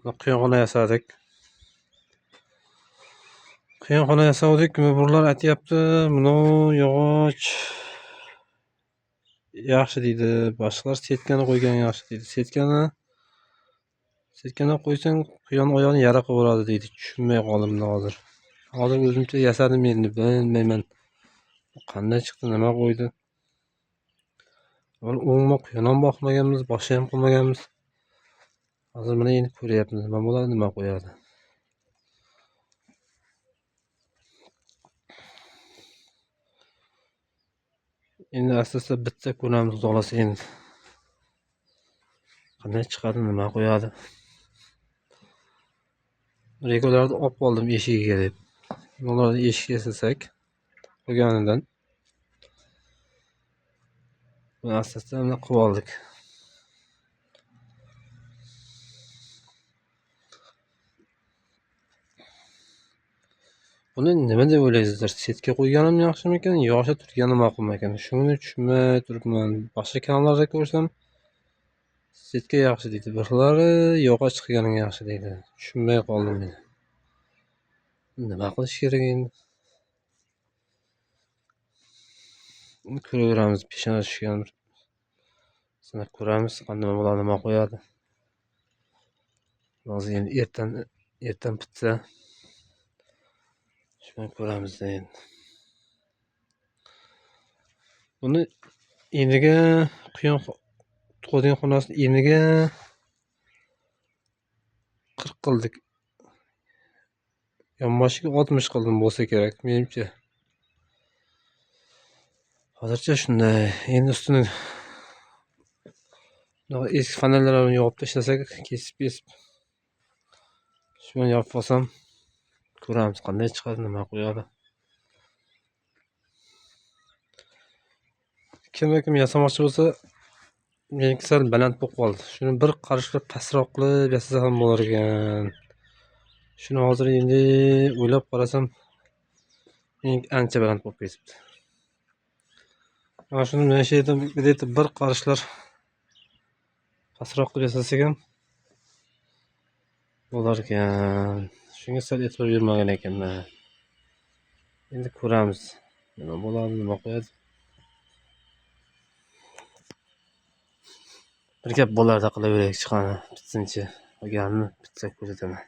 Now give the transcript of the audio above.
Quyonxona yasadik. Quyonxona yasavdik. Bular aytyapti, buni yog'och yaxshi deydi. Boshqalar setkani qo'ygan yaxshi deydi. Setkani qo'ysang quyon oyog'ini yara qilib deydi. Tushunmay qoldim hozir. Hozir o'zimcha yasadim endi, bilmayman. Qanday chiqdi, nima qo'ydi. Avval o'ngma quyon ham boqmaganmiz, boshqa ham qilmaganmiz. Hozir mana endi ko'ryapmiz, nima bo'ladi, nima qo'yadi. Endi asta-asta bitsa ko'ramiz, xudo xohlasa endi. Qanday chiqadi, nima qo'yadi. Regolarni olib qoldim eshigiga deb. Ularni eshik yasasak qolganidan buni asta-asta qilib oldik. Buni nima deb o'ylaysizlar? Setka qo'yganim yaxshimikan, yoshi turgani ma'qulmikan? Shuni tushunmay turibman. Boshqa kanallarda ko'rsam setka yaxshi deydi, birlari yog'och qilganing yaxshi deydi. Tushunmay qoldim men. Nima qilish kerak endi? Ko'raveramiz, peshona tushgan bir sinab ko'ramiz, qanday bo'ladi, nima qo'yadi. Hozir endi ertan bitsa shuni ko'ramiz endi. Buni eniga quyon tug'adigan xonasini eniga 40 qildik. Yonboshiga 60 qildim bo'lsa kerak, menimcha. Hozircha shunday. Endi ustini eski fonarlarni yopib tashlasak, kesib-kesib shuni yopib olsam ko'ramiz qanday chiqadi, nima qo'yadi. Kimda kim yasamoqchi bo'lsa, meniki sal baland bo'lib qoldi. Shuni bir qarashlab pastroq qilib yasasa ham bo'lar ekan. Shuni hozir endi o'ylab qarasam, meniki ancha baland bo'lib ketibdi. Mana shuni mana shu yerdan где-то bir qarashlar pastroq qilib yasasak ham bo'lar ekan. Shunga sal e'tibor bermagan ekanman. Endi ko'ramiz nima bo'ladi, nima qo'yadi. Bir gap bo'larda qilaveraylik, chiqani bitsinchi, qolganini bitsa ko'rsataman.